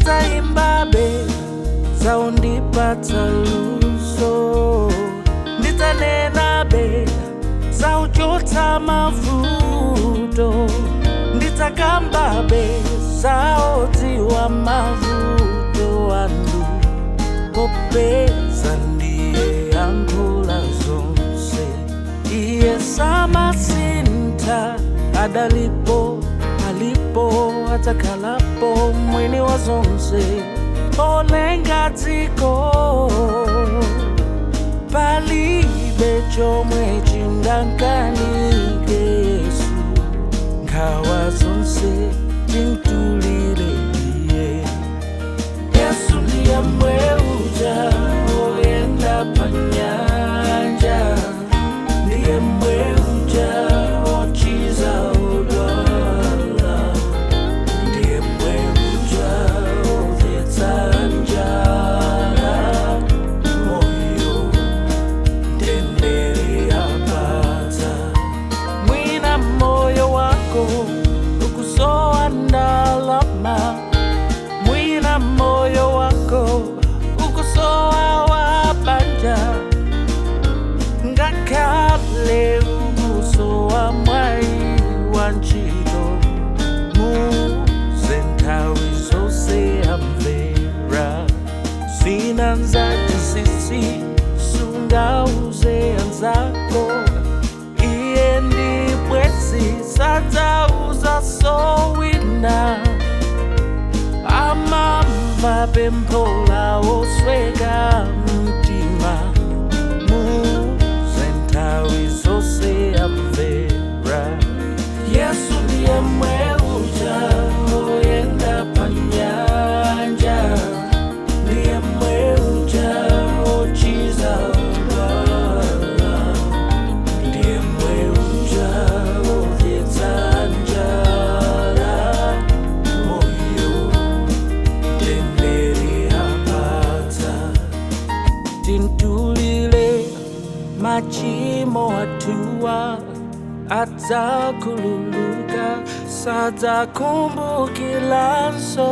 Ndidzaimbabe zaundipatsa luso, ndidzanenabe zauchotsa mavuto, ndidzakambabe zaodziwa mavuto anu, popeza ndiye yankho la zonse. Iye samasintha, adalipo, alipo, adzakhalapo, mwini wa zonse, olenga dziko. Palibe chomwe chingamkanike Yesu, nkhawa zonse timtulire iye. Yesu ndiye mweuja oyenda pa nyanja, ndiye mweuja ochiza odwala, ndiye mweuja odyetsa njala, moyo mtendere apatsa. Mwina moyo wako ukusowa ndalama, mwina moyo wako ukusowa wabanja, ngakhale ukusowa mwayi wa ntchito, muze nthawi zonse amvera. Zina nzachisisi sungauze anzako, iye ndi bwenzi sadzauza sowina, amamva pempho la osweka mtima, muze nthawi zonse amvera. Yesu ndiye mweuja oyenda pa nyanja, ndiye mweuja ochiza odwala, ndiye mweuja odyetsa njala, moyo mtendere apatsa. Timtulire machimo athuwa, adzakhululuka, sadzakumbukilanso,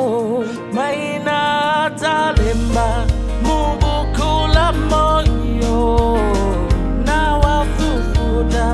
maina adzalemba mubuku la moyo, nawafufuta.